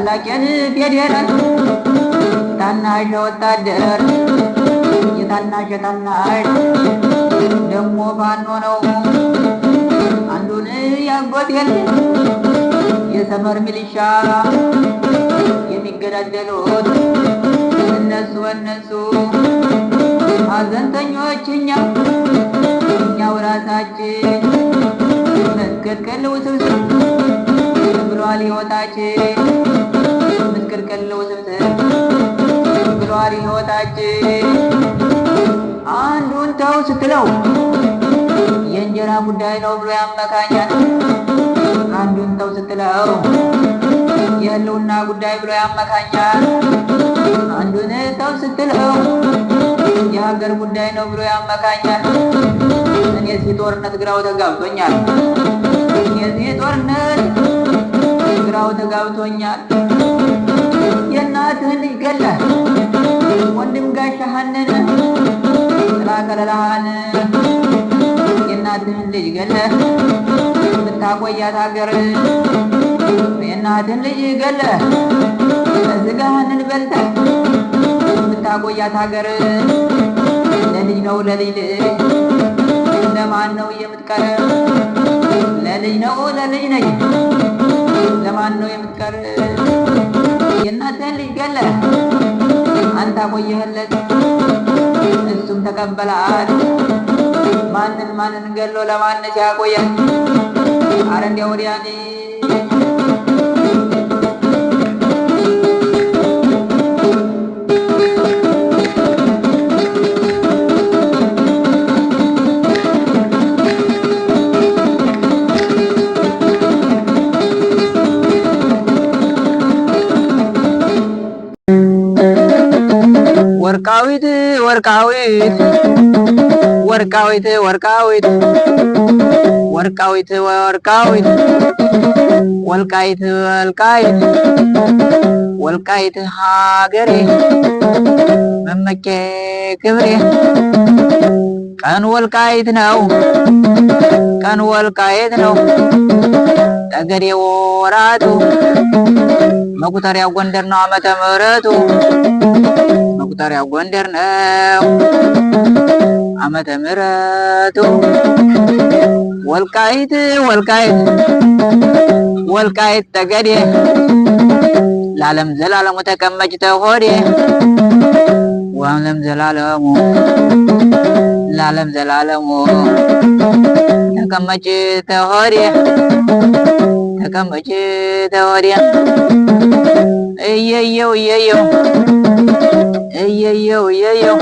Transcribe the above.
ታላቄን ፌዴራል፣ ታናሽ ወታደር፣ የታናሽ ታናሽ ደሞ ፋኖ ነው። አንዱን ያጎቴን የሰፈር ሚሊሻ የሚገዳደሉት እነሱ እነሱ ሀዘንተኞች እኛ እኛው ራሳችን ምስቅልቅል ውስብስብ ብሏል ሕይወታችን፣ ምስቅልቅል ውስብስብ ብሏል ሕይወታችን። አንዱን ተው ስትለው የእንጀራ ጉዳይ ነው ብሎ ያመካኛል። አንዱን ተው ስትለው የህልውና ጉዳይ ብሎ ያመካኛል። አንዱን ተው ስትለው የሀገር ጉዳይ ነው ብሎ ያመካኛል። እኔስ ጦርነት ግራው ተጋብቶኛል። እኔስ ጦርነት ግራው ተጋብቶኛል። የእናትህን ልጅ ገለህ ወንድም ጋሻህንን ጥላ ከለላህን፣ የእናትህን ልጅ ገለህ ብታቆያት ሀገር፣ የእናትህን ልጅ ገለህ ስጋህንን በልተህ ብታቆያት ሀገር ለልጅ ነው ለልጅ ልጅ ለማን ነው የምትቀር? ለልጅ ነው ለልጅ ነኝ ለማን ነው የምትቀር? የእናትህን ልጅ ገለህ አንተ አቆየህለት እሱም ተቀበላል። ማንን ማንን ገሎ ለማንስ ያቆያል? አረ እንዲያው ወዲያኔ። ወርቃዊት ወርቃዊት ወርቃዊት ወርቃዊት ወርቃዊት ወርቃዊት ወልቃይት ወልቃይት ወልቃይት ሀገሬ መመኬ ክብሬ፣ ቀን ወልቃይት ነው፣ ቀን ወልቃይት ነው፣ ጠገዴ ወራቱ፣ መቁጠሪያው ጎንደር ነው ዓመተ ምሕረቱ፣ መቁጠሪያው ጎንደር ነው ዓመተ ምሕረቱ። ወልቃይት ወልቃይት ወልቃይት ጠገዴ ለዓለም ዘላለሙ ተቀመጭ ተሆዴ፣ ወለም ዘላለሙ ለዓለም ዘላለሙ ተቀመጭ ተሆዴ፣ ተቀመጭ ተሆዴ። እየየው እየየው እየየው እየየው።